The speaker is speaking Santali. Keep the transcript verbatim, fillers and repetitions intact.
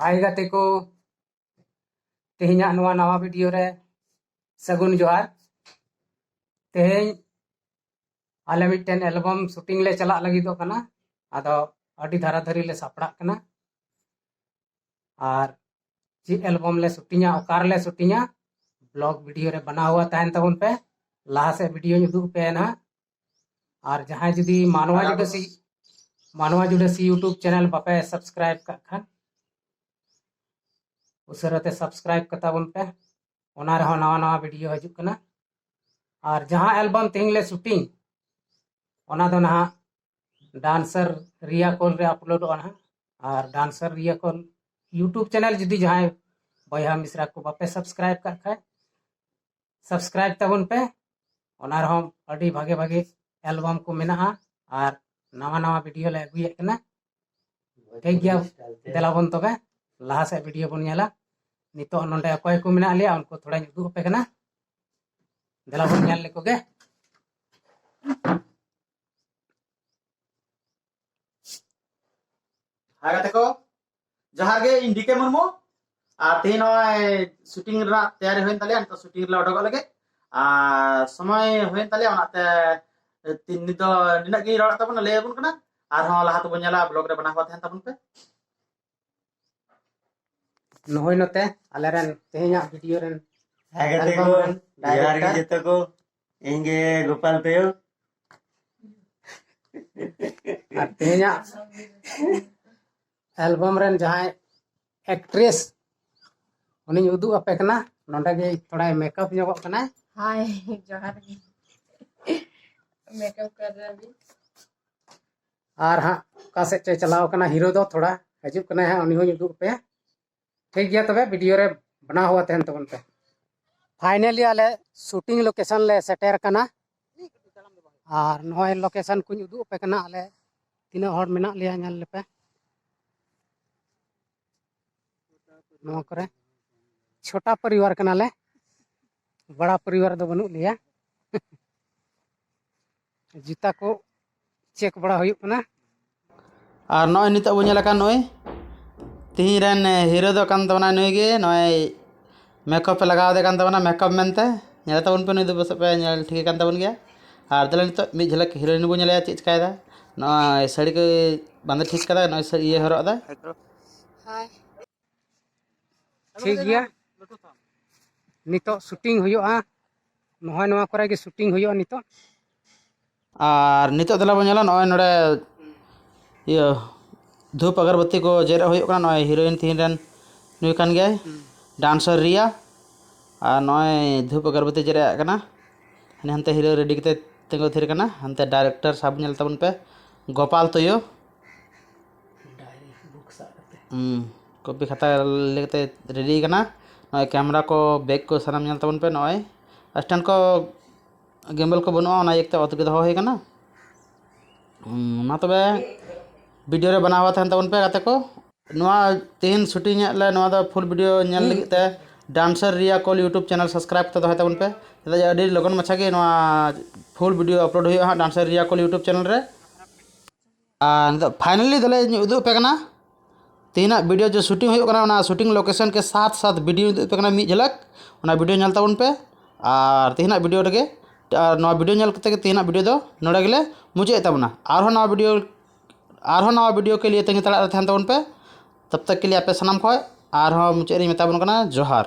ᱦᱟᱭ ᱜᱟᱛᱮ ᱠᱚ, ᱛᱮᱦᱮᱧᱟᱜ ᱱᱚᱣᱟ ᱱᱟᱣᱟ ᱵᱷᱤᱰᱤᱭᱳ ᱨᱮ ᱥᱟᱹᱜᱩᱱ ᱡᱚᱦᱟᱨ᱾ ᱛᱮᱦᱮᱧ ᱟᱞᱮ ᱢᱤᱫᱴᱮᱱ ᱮᱞᱵᱟᱢ ᱥᱩᱴᱤᱝ ᱞᱮ ᱪᱟᱞᱟᱜ ᱞᱟᱹᱜᱤᱫᱚᱜ ᱠᱟᱱᱟ᱾ ᱟᱫᱚ ᱟᱹᱰᱤ ᱫᱷᱟᱨᱟ ᱫᱷᱟᱹᱨᱤ ᱞᱮ ᱥᱟᱯᱲᱟᱜ ᱠᱟᱱᱟ᱾ ᱟᱨ ᱪᱮᱫ ᱮᱞᱵᱟᱢ ᱞᱮ ᱥᱩᱴᱤᱝᱟ, ᱚᱠᱟ ᱨᱮᱞᱮ ᱥᱩᱴᱤᱝᱟ, ᱵᱞᱚᱜ ᱵᱷᱤᱰᱤᱭᱳ ᱨᱮ ᱵᱮᱱᱟᱣ ᱦᱩᱣᱟ ᱛᱟᱦᱮᱱ ᱛᱟᱵᱚᱱ ᱯᱮ᱾ ᱞᱟᱦᱟ ᱥᱮᱫ ᱵᱷᱤᱰᱤᱭᱳᱧ ᱩᱫᱩᱜ ᱯᱮᱭᱟ ᱱᱟᱦᱟᱜ᱾ ᱟᱨ ᱡᱟᱦᱟᱸᱭ ᱡᱩᱫᱤ ᱢᱟᱱᱣᱟ ᱡᱩᱰᱟᱹᱥᱤ ᱢᱟᱱᱣᱟ ᱡᱩᱰᱟᱹᱥᱤ YouTube ᱪᱮᱱᱮᱞ ᱵᱟᱯᱮ ᱥᱟᱵᱥᱠᱨᱟᱭᱤᱵ ᱠᱟᱜ ᱠᱷᱟᱱ, ᱩᱥᱟᱹᱨᱟ ᱛᱮ ᱥᱟᱵᱥᱠᱨᱟᱭᱤᱵ ᱠᱟᱛᱟ ᱵᱚᱱ ᱯᱮ᱾ ᱚᱱᱟ ᱨᱮᱦᱚᱸ ᱱᱟᱣᱟ ᱱᱟᱣᱟ ᱵᱷᱤᱰᱤᱭᱳ ᱦᱤᱡᱩᱜ ᱠᱟᱱᱟ᱾ ᱟᱨ ᱡᱟᱦᱟᱸ ᱮᱞᱵᱟᱢ ᱛᱮᱦᱮᱧ ᱞᱮ ᱥᱩᱴᱤᱝ, ᱚᱱᱟ ᱫᱚ ᱱᱟᱦᱟᱜ ᱰᱟᱱᱥᱟᱨ ᱨᱤᱭᱟ ᱠᱚᱞ ᱨᱮ ᱟᱯᱞᱳᱰᱚᱜᱼᱟ ᱱᱟᱦᱟᱜ᱾ ᱟᱨ ᱰᱟᱱᱥᱟᱨ ᱨᱤᱭᱟ ᱠᱚᱞ YouTube ᱪᱮᱱᱮᱞ ᱡᱩᱫᱤ ᱡᱟᱦᱟᱸᱭ ᱵᱚᱭᱦᱟ ᱢᱤᱥᱨᱟ ᱠᱚ ᱵᱟᱯᱮ ᱥᱟᱵᱥᱠᱨᱟᱭᱤᱵ ᱠᱟᱜ ᱠᱷᱟᱡ, ᱥᱟᱵᱥᱠᱨᱟᱭᱤᱵ ᱛᱟᱵᱚᱱ ᱯᱮ᱾ ᱚᱱᱟ ᱨᱮᱦᱚᱸ ᱟᱹᱰᱤ ᱵᱷᱟᱜᱮ ᱵᱷᱟᱜᱮ ᱮᱞᱵᱟᱢ ᱠᱚ ᱢᱮᱱᱟᱜᱼᱟ ᱟᱨ ᱱᱟᱣᱟ ᱱᱟᱣᱟ ᱵᱷᱤᱰᱤᱭᱳ ᱞᱮ ᱟᱹᱜᱩᱭᱮᱫ ᱠᱟᱱᱟ᱾ ᱴᱷᱤᱠ ᱜᱮᱭᱟ, ᱫᱮᱞᱟ ᱵᱚᱱ ᱛᱚᱵᱮ ᱞᱟᱦᱟ ᱥᱮᱫ ᱵᱷᱤᱰᱤᱭᱳ ᱵᱚᱱ ᱧᱮᱞᱟ᱾ ᱱᱤᱛᱚᱜ ᱱᱚᱰᱮ ᱚᱠᱚᱭ ᱠᱚ ᱢᱮᱱᱟᱜ ᱞᱮᱭᱟ, ᱩᱱᱠᱩ ᱛᱷᱚᱲᱟᱧ ᱩᱫᱩᱜ ᱟᱯᱮ ᱠᱟᱱᱟ᱾ ᱫᱮᱞᱟ ᱵᱚᱱ ᱧᱮᱞ ᱞᱮᱠᱚ ᱜᱮ᱾ ᱦᱟᱭ ᱜᱟᱛᱮ ᱠᱚ, ᱡᱚᱦᱟᱨ ᱜᱮ, ᱤᱧ ᱰᱤ ᱠᱮ ᱢᱩᱨᱢᱩ᱾ ᱟᱨ ᱛᱮᱦᱮᱧ ᱱᱚᱜᱼᱚᱭ ᱥᱩᱴᱤᱝ ᱨᱮᱱᱟᱜ ᱛᱮᱭᱟᱨᱤ ᱦᱩᱭᱮᱱ ᱛᱟᱞᱮᱭᱟ, ᱱᱤᱛᱚᱜ ᱥᱩᱴᱤᱝ ᱨᱮᱞᱮ ᱚᱰᱚᱠᱚᱜ ᱞᱟᱹᱜᱤᱫ᱾ ᱟᱨ ᱥᱚᱢᱚᱭ ᱦᱩᱭᱮᱱ ᱛᱟᱞᱮᱭᱟ, ᱚᱱᱟᱛᱮ ᱛᱤᱱ ᱱᱤᱛ ᱫᱚ ᱱᱤᱱᱟᱹᱜ ᱜᱮ ᱨᱚᱲ ᱛᱟᱵᱚᱱᱟ, ᱞᱟᱹᱭ ᱟᱵᱚᱱ ᱠᱟᱱᱟ᱾ ᱟᱨᱦᱚᱸ ᱞᱟᱦᱟ ᱛᱮᱵᱚᱱ ᱧᱮᱞᱟ, ᱵᱞᱚᱜ ᱨᱮ ᱵᱮᱱᱟᱣ ᱠᱟᱛᱮ ᱛᱟᱦᱮᱱ ᱛᱟᱵᱚᱱ ᱯᱮ᱾ ᱱᱚᱜᱼᱚᱭ ᱱᱚᱛᱮ ᱟᱞᱮᱨᱮᱱ ᱛᱮᱦᱮᱧᱟᱜ ᱵᱷᱤᱰᱤᱭᱳ ᱨᱮᱱ ᱦᱮᱸ ᱜᱟᱛᱮ ᱮᱞᱵᱟᱢ ᱠᱚ, ᱨᱮᱱ ᱡᱚᱦᱟᱨ ᱜᱮ ᱰᱟᱭᱨᱮᱠᱴᱚᱨ᱾ ᱡᱚᱛᱚ ᱠᱚ᱾ ᱤᱧ ᱜᱮ ᱜᱳᱯᱟᱞ ᱛᱩᱭᱩ᱾ ᱟᱨ ᱛᱮᱦᱮᱧᱟᱜ ᱮᱞᱵᱟᱢ ᱨᱮᱱ ᱡᱟᱦᱟᱸᱭ ᱮᱠᱴᱨᱮᱥ, ᱩᱱᱤᱧ ᱩᱫᱩᱜ ᱟᱯᱮ ᱠᱟᱱᱟ᱾ ᱱᱚᱰᱮ ᱜᱮ ᱛᱷᱚᱲᱟᱭ ᱢᱮᱠᱟᱯ ᱧᱚᱜᱚᱜ ᱠᱟᱱᱟᱭ᱾ ᱦᱟᱭ, ᱡᱚᱦᱟᱨ ᱜᱮ᱾ ᱢᱮᱠᱟᱯ ᱠᱟᱨ ᱨᱮ ᱟᱹᱵᱤ᱾ ᱟᱨ ᱦᱟᱸᱜ ᱚᱠᱟ ᱥᱮᱫ ᱪᱚᱭ ᱪᱟᱞᱟᱣ ᱠᱟᱱᱟ ᱦᱤᱨᱳ ᱫᱚ, ᱛᱷᱚᱲᱟ ᱦᱤᱡᱩᱜ ᱠᱟᱱᱟᱭ ᱦᱟᱸᱜ, ᱩᱱᱤ ᱦᱚᱸᱧ ᱩᱫᱩᱜ ᱟᱯᱮᱭᱟ᱾ ᱴᱷᱤᱠ ᱜᱮᱭᱟ, ᱛᱚᱵᱮ ᱵᱷᱤᱰᱤᱭᱳ ᱨᱮ ᱵᱮᱱᱟᱣ ᱦᱩᱣᱟ ᱛᱟᱦᱮᱱ ᱛᱟᱵᱚᱱ ᱯᱮ᱾ ᱯᱷᱟᱭᱱᱟᱞᱤ ᱟᱞᱮ ᱥᱩᱴᱤᱝ ᱞᱳᱠᱮᱥᱚᱱ ᱞᱮ ᱥᱮᱴᱮᱨ ᱟᱠᱟᱱᱟ᱾ ᱟᱨ ᱱᱚᱜᱼᱚᱭ ᱞᱳᱠᱮᱥᱚᱱ ᱠᱚᱧ ᱩᱫᱩᱜ ᱟᱯᱮ ᱠᱟᱱᱟ, ᱟᱞᱮ ᱛᱤᱱᱟᱹᱜ ᱦᱚᱲ ᱢᱮᱱᱟᱜ ᱞᱮᱭᱟ ᱧᱮᱞ ᱞᱮᱯᱮ᱾ ᱱᱚᱣᱟ ᱠᱚᱨᱮ ᱪᱷᱳᱴᱟ ᱯᱚᱨᱤᱵᱟᱨ ᱠᱟᱱᱟᱞᱮ, ᱵᱟᱲᱟ ᱯᱚᱨᱤᱵᱟᱨ ᱫᱚ ᱵᱟᱹᱱᱩᱜ ᱞᱮᱭᱟ᱾ ᱡᱩᱛᱟ ᱠᱚ ᱪᱮᱠ ᱵᱟᱲᱟ ᱦᱩᱭᱩᱜ ᱠᱟᱱᱟ᱾ ᱟᱨ ᱱᱚᱜᱼᱚᱭ ᱱᱤᱛᱚᱜ ᱵᱚᱱ ᱧᱮᱞ ᱟᱠᱟᱫ ᱱᱚᱜᱼᱚᱭ ᱛᱤᱦᱤᱧ ᱨᱮᱱ ᱦᱤᱨᱳ ᱫᱚ ᱠᱟᱱ ᱛᱟᱵᱚᱱᱟ ᱱᱩᱭ ᱜᱮ, ᱱᱚᱜᱼᱚᱭ ᱢᱮᱠᱟᱯ ᱮ ᱞᱟᱜᱟᱣ ᱟᱫᱮ ᱠᱟᱱ ᱛᱟᱵᱚᱱᱟ, ᱢᱮᱠᱟᱯ ᱢᱮᱱᱛᱮ᱾ ᱧᱮᱞ ᱛᱟᱵᱚᱱ ᱯᱮ, ᱱᱩᱭ ᱫᱚ ᱯᱟᱥᱮᱡ ᱯᱮ ᱧᱮᱞ ᱴᱷᱤᱠᱮ ᱠᱟᱱ ᱛᱟᱵᱚᱱ ᱜᱮᱭᱟ᱾ ᱟᱨ ᱫᱮᱞᱟ ᱱᱤᱛᱚᱜ ᱢᱤᱫ ᱡᱷᱟᱞᱟᱠ ᱦᱤᱨᱳᱭᱤᱱ ᱵᱚᱱ ᱧᱮᱞᱮᱭᱟ ᱪᱮᱫ ᱪᱤᱠᱟᱭᱮᱫᱟ᱾ ᱱᱚᱜᱼᱚᱭ ᱥᱟᱹᱲᱤ ᱠᱚ ᱵᱟᱸᱫᱮ ᱴᱷᱤᱠ ᱠᱟᱫᱟ, ᱱᱚᱜᱼᱚᱭ ᱥᱟᱹᱲᱤ ᱤᱭᱟᱹ ᱦᱚᱨᱚᱜ ᱮᱫᱟ᱾ ᱴᱷᱤᱠ ᱜᱮᱭᱟ, ᱱᱤᱛᱚᱜ ᱥᱩᱴᱤᱝ ᱦᱩᱭᱩᱜᱼᱟ, ᱱᱚᱜᱼᱚᱭ ᱱᱚᱣᱟ ᱠᱚᱨᱮ ᱜᱮ ᱥᱩᱴᱤᱝ ᱦᱩᱭᱩᱜᱼᱟ ᱱᱤᱛᱚᱜ᱾ ᱟᱨ ᱱᱤᱛᱚᱜ ᱫᱮᱞᱟ ᱵᱚᱱ ᱧᱮᱞᱟ, ᱱᱚᱜᱼᱚᱭ ᱱᱚᱰᱮ ᱤᱭᱟᱹ ᱫᱷᱩᱯ ᱟᱜᱚᱨᱵᱟᱹᱛᱤ ᱠᱚ ᱡᱮᱨᱮᱫ ᱦᱩᱭᱩᱜ ᱠᱟᱱᱟ᱾ ᱱᱚᱜᱼᱚᱭ ᱦᱤᱨᱳᱭᱤᱱ ᱛᱤᱦᱤᱧ ᱨᱮᱱ ᱱᱩᱭ ᱠᱟᱱ ᱜᱮᱭᱟᱭ, ᱰᱟᱱᱥᱟᱨ ᱨᱤᱭᱟ᱾ ᱟᱨ ᱱᱚᱜᱼᱚᱭ ᱫᱷᱩᱯ ᱟᱜᱚᱨᱵᱟᱹᱛᱤ ᱡᱮᱨᱮᱫ ᱟᱜ ᱠᱟᱱᱟ᱾ ᱦᱟᱱᱮ ᱦᱟᱱᱛᱮ ᱦᱤᱨᱳ ᱨᱮᱰᱤ ᱠᱟᱛᱮ ᱛᱤᱸᱜᱩ ᱛᱷᱤᱨ ᱠᱟᱱᱟ᱾ ᱦᱟᱱᱛᱮ ᱰᱟᱭᱨᱮᱠᱴᱚᱨ ᱥᱟᱵ ᱧᱮᱞ ᱛᱟᱵᱚᱱ ᱯᱮ, ᱜᱳᱯᱟᱞ ᱛᱩᱭᱩ᱾ ᱦᱩᱸ, ᱠᱚᱯᱤ ᱠᱷᱟᱛᱟ ᱞᱟᱹᱭ ᱠᱟᱛᱮ ᱨᱮᱰᱤ ᱠᱟᱱᱟ᱾ ᱱᱚᱜᱼᱚᱭ ᱠᱮᱢᱮᱨᱟ ᱠᱚ, ᱵᱮᱜᱽ ᱠᱚ ᱥᱟᱱᱟᱢ ᱧᱮᱞ ᱛᱟᱵᱚᱱ ᱯᱮ᱾ ᱱᱚᱜᱼᱚᱭ ᱥᱴᱮᱱᱰ ᱠᱚ, ᱜᱤᱢᱵᱟᱞ ᱠᱚ ᱵᱟᱹᱱᱩᱜᱼᱟ, ᱚᱱᱟ ᱤᱭᱟᱹᱛᱮ ᱚᱛ ᱜᱮ ᱫᱚᱦᱚ ᱦᱩᱭ ᱠᱟᱱᱟ᱾ ᱦᱩᱸ, ᱢᱟ ᱛᱚᱵᱮ ᱵᱷᱤᱰᱤᱭᱳ ᱨᱮ ᱵᱮᱱᱟᱣ ᱛᱟᱦᱮᱱ ᱛᱟᱵᱚᱱ ᱯᱮ ᱜᱟᱛᱮ ᱠᱚ᱾ ᱱᱚᱣᱟ ᱛᱮᱦᱮᱧ ᱥᱩᱴᱤᱝ ᱮᱫ ᱞᱮ, ᱱᱚᱣᱟ ᱫᱚ ᱯᱷᱩᱞ ᱵᱷᱤᱰᱤᱭᱳ ᱧᱮᱞ ᱞᱟᱹᱜᱤᱫ ᱛᱮ ᱰᱟᱱᱥᱟᱨ ᱨᱤᱭᱟ ᱠᱚᱞ YouTube ᱪᱮᱱᱮᱞ ᱥᱟᱵᱥᱠᱨᱟᱭᱤᱵ ᱠᱟᱛᱮ ᱫᱚᱦᱚᱭ ᱛᱟᱵᱚᱱ ᱯᱮ, ᱪᱮᱫᱟᱜ ᱡᱮ ᱟᱹᱰᱤ ᱞᱚᱜᱚᱱ ᱢᱟᱪᱷᱟ ᱜᱮ ᱱᱚᱣᱟ ᱯᱷᱩᱞ ᱵᱷᱤᱰᱤᱭᱳ ᱟᱯᱞᱳᱰ ᱦᱩᱭᱩᱜᱼᱟ ᱦᱟᱸᱜ ᱰᱟᱱᱥᱟᱨ ᱨᱤᱭᱟ ᱠᱚᱞ YouTube ᱪᱮᱱᱮᱞ ᱨᱮ᱾ ᱟᱨ ᱱᱤᱛᱚᱜ ᱯᱷᱟᱭᱱᱟᱞᱤ ᱫᱚᱞᱮ ᱩᱫᱩᱜ ᱟᱯᱮ ᱠᱟᱱᱟ ᱛᱮᱦᱮᱧᱟᱜ ᱵᱷᱤᱰᱤᱭᱳ ᱡᱮ ᱥᱩᱴᱤᱝ ᱦᱩᱭᱩᱜ ᱠᱟᱱᱟ, ᱚᱱᱟ ᱥᱩᱴᱤᱝ ᱞᱳᱠᱮᱥᱚᱱ ᱠᱮ ᱥᱟᱛᱷ ᱥᱟᱛᱷ ᱵᱷᱤᱰᱤᱭᱳ ᱩᱫᱩᱜ ᱟᱯᱮ ᱠᱟᱱᱟ ᱢᱤᱫ ᱡᱷᱟᱞᱟᱠ, ᱚᱱᱟ ᱵᱷᱤᱰᱤᱭᱳ ᱧᱮᱞ ᱛᱟᱵᱚᱱ ᱯᱮ᱾ ᱟᱨ ᱛᱮᱦᱮᱧᱟᱜ ᱵᱷᱤᱰᱤᱭᱳ ᱨᱮᱜᱮ, ᱟᱨ ᱱᱚᱣᱟ ᱵᱷᱤᱰᱤᱭᱳ ᱧᱮᱞ ᱠᱟᱛᱮ ᱜᱮ ᱛᱮᱦᱮᱧᱟᱜ ᱵᱷᱤᱰᱤᱭᱳ ᱫᱚ ᱱᱚᱰᱮ ᱜᱮᱞᱮ ᱢᱩᱪᱟᱹᱫ ᱮᱫ ᱛᱟᱵᱚᱱᱟ᱾ ᱟᱨᱦᱚᱸ ᱱᱟᱣᱟ ᱵᱷᱤᱰᱤᱭᱳ, ᱟᱨᱦᱚᱸ ᱱᱟᱣᱟ ᱵᱷᱤᱰᱤᱭᱳ ᱠᱮ ᱞᱤᱭᱮ ᱛᱟᱺᱜᱤ ᱛᱟᱲᱟᱜ ᱨᱮ ᱛᱟᱦᱮᱱ ᱛᱟᱵᱚᱱ ᱯᱮ᱾ ᱛᱚᱵ ᱛᱚᱠ ᱠᱮ ᱞᱤᱭᱮ ᱟᱯᱮ ᱥᱟᱱᱟᱢ ᱠᱷᱚᱡ ᱟᱨᱦᱚᱸ ᱢᱩᱪᱟᱹᱫ ᱨᱤᱧ ᱢᱮᱛᱟ ᱵᱚᱱ ᱠᱟᱱᱟ ᱡᱚᱦᱟᱨ᱾